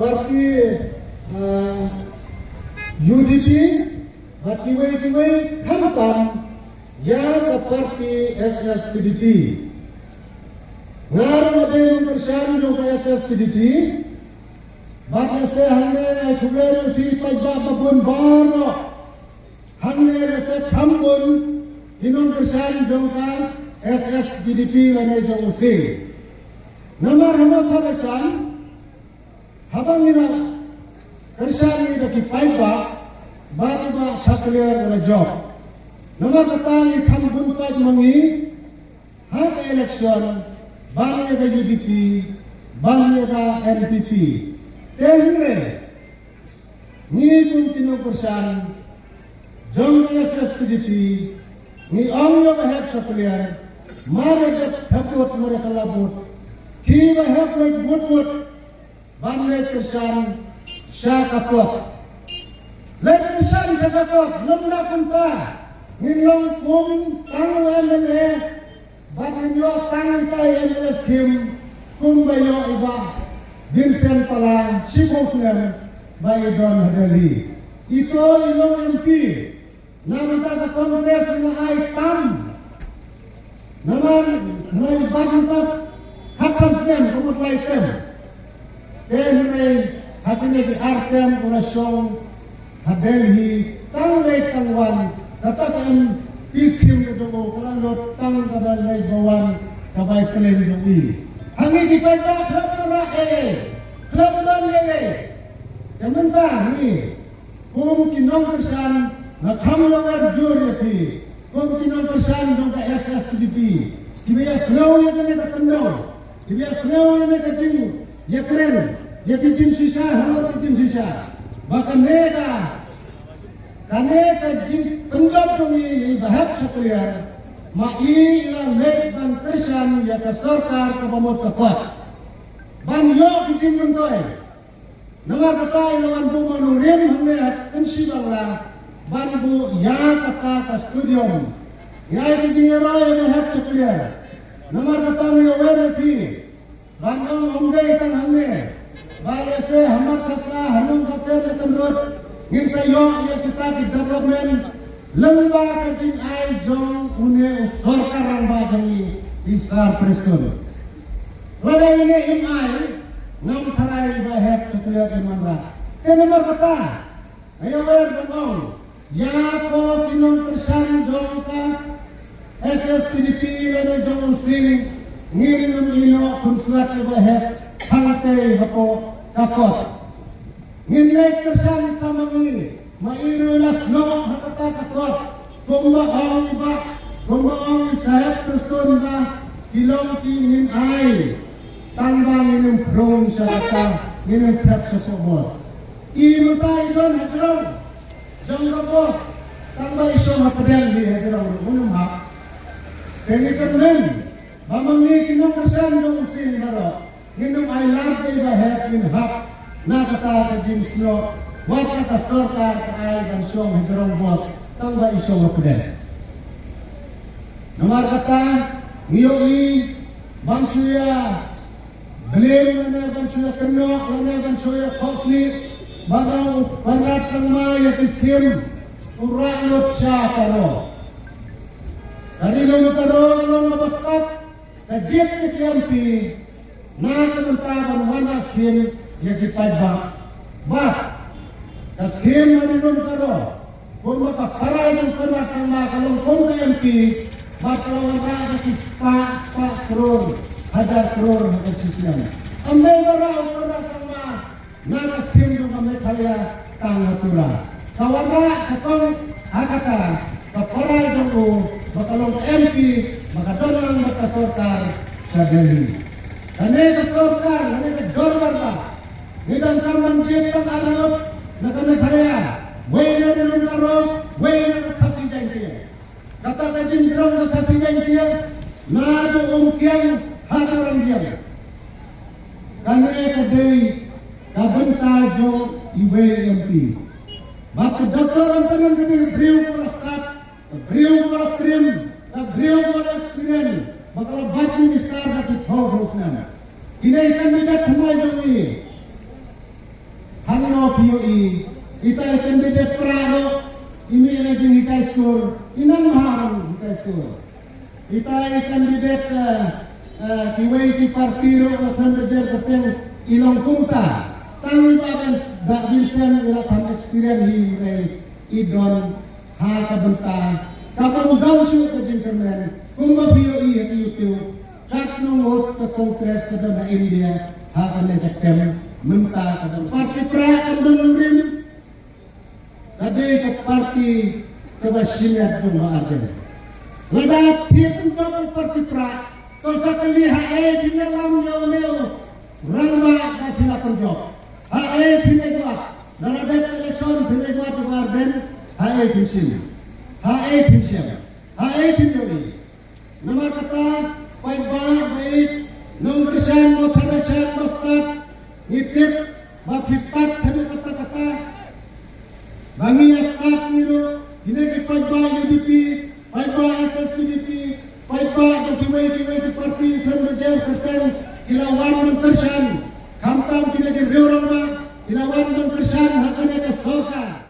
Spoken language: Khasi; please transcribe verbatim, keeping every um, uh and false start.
Party, uh, U D P, bad kiwei kiwei, khamtam ïa ka party S S P D P. Nga ruh nga dei nongkyrshan jong ka S S P D P. Bad nga sa hangne nga khublei ïa phi paidbah babun baroh. Hangne nga sa kham bun ki nongkyrshan jong ka S S P D P lane jong u Sing. Namar haba kyrshan, haba ngi la kyrshan ngi da ki paidbah, bad u Bah Shakliar u la jop. Namar kata ngi kham bun paid ma ngi, ha ka election, ban ïa ka U D P, ban ïa ka N P P. Te hynrei, ngi kum ki nongkyrshan jong ka S S P D P, ngi ong ïa u Bah Hep Shakliar, mar ïa ka thaput, mar ïa ka labut, ki Bah Hep leit bud bud, ban leit kyrshan sha ka kot. Leit kyrshan sha ka kot, lymda kumta, ngin long kum tang u M L A, bad ngin ïoh tang ita i M L A scheme, kumba ïoh i Bah Vincent Pala, shiphew snem ba i don ha Delhi. Ito i long M P, na bynta ka Congress nga ai tam. Namar nga i Bah mynta khatsan snem ka mut lai term. Te hynrei ha kine ki ar term u la shong ha Delhi tang leit tang wan, kata ka M P scheme ka jong u ka la lut tang kaba leit ba wan, kaba i plane jong i. Hangne ki paidbah khlem wanrah ei ei, khlem don ei ei. Te mynta ngi kum ki nongkyrshan, nga kham lyngngoh jur ïa phi, kum ki nongkyrshan jong ka S S P D P, kiba ïasngew ïa kane ka kyndong, kiba ïasngew ïa kane ka jingïakren, ïa ki jingshisha halor ki jingshisha, ba kane ka, kane ka jingpynjop jong i, i Bah Hep Shakliar, ma i i la leit ban kyrshan ïa ka sorkar kaba mut ka kot, ban ïoh ki jingmyntoi. Namar kata i la wan buh ma u nongrim hangne ha Kynshi Bangla ban buh ïa kata ka stadium. Ïa ki jingïarap ïa Bah Hep Shakliar. Namar kata ngi ïa wer ïa phi ban ong ym dei tang hangne, ba lehse ha Markhasa, ha Nongkhasen, ha Kynrut ngin sa ïoh ïa kita ki development. Lyngba ka jingai jong une u sorkar rangbah jong ngi, i Sir Prestone. Lada ine im ai, ngam tharai ba hep ka clear ka manra. Te namar kata, nga ïa wer ban ong ïa ko ki nongkyrshan jong ka S S P D P lane jong u Sing, ngin ym ïehnoh khunswet ïa ba hep hangtei hapoh ka kot. Ngin leit kyrshan sa ma ngi, ma i ruh i la snoh ha kata ka kot. Kumba ong i Bah, kumba ong i Saheb Prestone ba, ki long ki ngin ai. Tang ba ngin ym prung sha kata, ngin ym thep sha ka bos. I mynta i don ha jrong jong ka bos, tang ba i shong ha pdeng hi ha jrong ruh un ym hap. Te ngi kyrmen ba ma ngi ki nongkyrshan jong u Sing baroh, ngin ym ai lad ïa i ba hep, ngin hap na kata ka jingsnoh wat kata sorkar ka ai ban shong ha jrong bos tang ba i shong ha pdeng. Namar kata ngi ïohi ban shu ïa blame lane ban shu ïa kynnoh lane ban shu ïa khohslieh ba u Conrad Sangma ïa ki skim u rah lut sha Garo. Ka ri lum Garo ka long kaba stad. Ka jied ka ki M P na ka bynta ban wanrah skim ïa ki paidbah. Bad ka skim ha ri lum Garo, kumba ka para jong Conrad Sangma ka long kum ka M P, bad ka la wanrah da ki spah spah klur, hajar klur ha ka shi snem. Ym dei ba rah u Conrad Sangma na ka skim jong ka Meghalaya tang ha Tura. Ka wanrah ka kong ha kata ka para jong u ba ka long ka M P ba ka don lang bad ka sorkar sha Delhi. Kane ka sorkar, kane ka dorbar ba ngi donkam ban jied tang ar ngut na ka Meghalaya, wei na ri lum Garo, wei na ka Khasi Jaiñtia. Kata ka jingjrong ka Khasi Jaiñtia naduh Umkiang haduh Rangjiang. Kane ka dei ka bynta jong iwei i M P. Bad ka Doctor Antanan ka dei ka briew kaba la stad, ka briew kaba la trim, ka briew kaba la experience, ba ka la bat minister da ki phew phew snem. Kine ki candidate thymmai jong ngi. Phi ïohi, ita i candidate Prah ruh, i mih na jinghikai skul, i nang bha hikai skul. Ita i candidate, eh, eh, kiwei ki party ruh na Khlem Rajir kyrteng i long kumta. Tang i Bah Vincent i la kham experience hi, i don ha ka bynta kaba ym don shuh ka jingkyrmen, kumba phi ïohi ha ki YouTube. Katno ngut ka Congress ka don ha India ha kane ka term, mynta ka don party Prah, ka don nongrim. Ka dei ka party kaba shimet jong Bah Ardent. Lada phi pynjop ïa ka party Prah, to sa kylli, haei phin ïalam ïa une u rangbah ba phi la pynjop? Haei phin ïa jubab? Da la dep election phin ïa jubab ïa Bah Ardent? Haei phin shim? Haei phin shem? Haei phin ïohi? Namar kata, paidbah ba ïeit, nongkyrshan, ba tharai shan, ba stad, ngi tip ba phi stad shaduh katta katta. Ba ngi ïa stad ngi ruh, kine ki paidbah UDP, paidbah SSPDP, paidbah jong kiwei kiwei ki party, Khlem Rajir kyrteng, ki la wan ban kyrshan. Khamtam kine ki riew rangbah, ki la wan ban kyrshan ha kane ka sorkar.